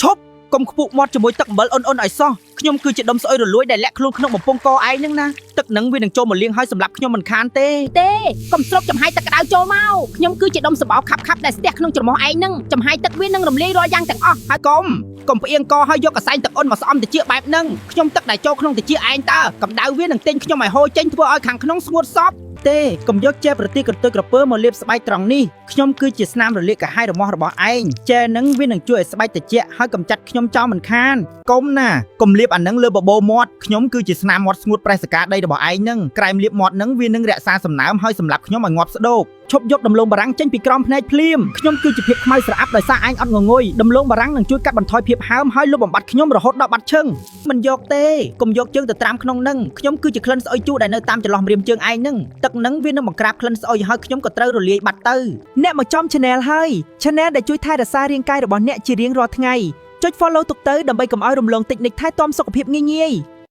ឈប់កុំខ្ពក់មាត់ជាមួយទឹកអំបិលអ៊ុនៗឲ្យសោះខ្ញុំគឺជាដុំស្អុយរលួយដែលលាក់ខ្លួនក្នុងបំពង់កឯងហ្នឹងណាទឹកហ្នឹងវានឹងចូលមកលាងឲ្យសម្រាប់ខ្ញុំមិនខានទេ ទេកុំស្រូបចំហាយទឹកក្តៅចូលមកខ្ញុំគឺជាដុំសម្បោខាប់ខាប់ដែលស្ទះក្នុងច្រមុះឯងហ្នឹងចំហាយទឹកវានឹងរំលាយរាល់យ៉ាងទាំងអស់ ហើយកុំកុំផ្អៀងកឲ្យយកកសែងទឹកអ៊ុនមកស្អំតិចបែបហ្នឹងខ្ញុំទឹកដែលចូលក្នុងតិចឯងតើកម្ដៅវានឹងទិញខ្ញុំឲ្យហូរចេញធ្វើឲ្យខាងក្នុងស្ងួតសពទេកុំយកចែប្រទីកន្ទុយក្រពើមកលាបស្បែកត្រង់នេះខ្ញុំគឺជាស្នាមរលាកកាហាយរមាស់របស់ឯងចែនឹងវានឹងជួយឲ្យស្បែកតិចហើយកម្ចាត់ខ្ញុំចោលមិនខានកុំណាកុំលាបអានឹងលើបបោមាត់ខ្ញុំគឺជាស្នាមមាត់ស្ងួតប្រេះសកាដីរបស់ឯងនឹងក្រែមលាបមាត់នឹងវានឹងរក្សាសំណើមហើយសម្លាប់ខ្ញុំឲ្យងាប់ស្ដោកឈប់យកដំឡូងបារាំងចេញពីក្រោមភ្នែកភ្លាមខ្ញុំគឺជាភាពខ្មៅស្រអាប់ដោយសារឯងអត់ងងុយដំឡូងបារាំងនឹងជួយកាត់បន្ថយភាពហើមហើយលុបបំបាត់ខ្ញុំរហូតដល់បាត់ឈឹងមិនយកទេកុំយកជើងទៅត្រាំក្នុងនឹងខ្ញុំគឺជាក្លិនស្អុយជូរដែលនៅតាមចន្លោះម្រាមជើងឯងនឹងទឹកនឹងវានឹងបង្ក្រាបក្លិនស្អុយហើយខ្ញុំក៏ត្រូវរលាយបាត់ទៅ អ្នកមកចំ Channel ហើយ Channel ដែលជួយថែរក្សារាងកាយរបស់អ្នកជារៀងរាល់ថ្ងៃចុច Follow ទុកទៅដើម្បីកុំឲ្យរំលងតិចនិចថែទាំសុខភាពងាយៗ។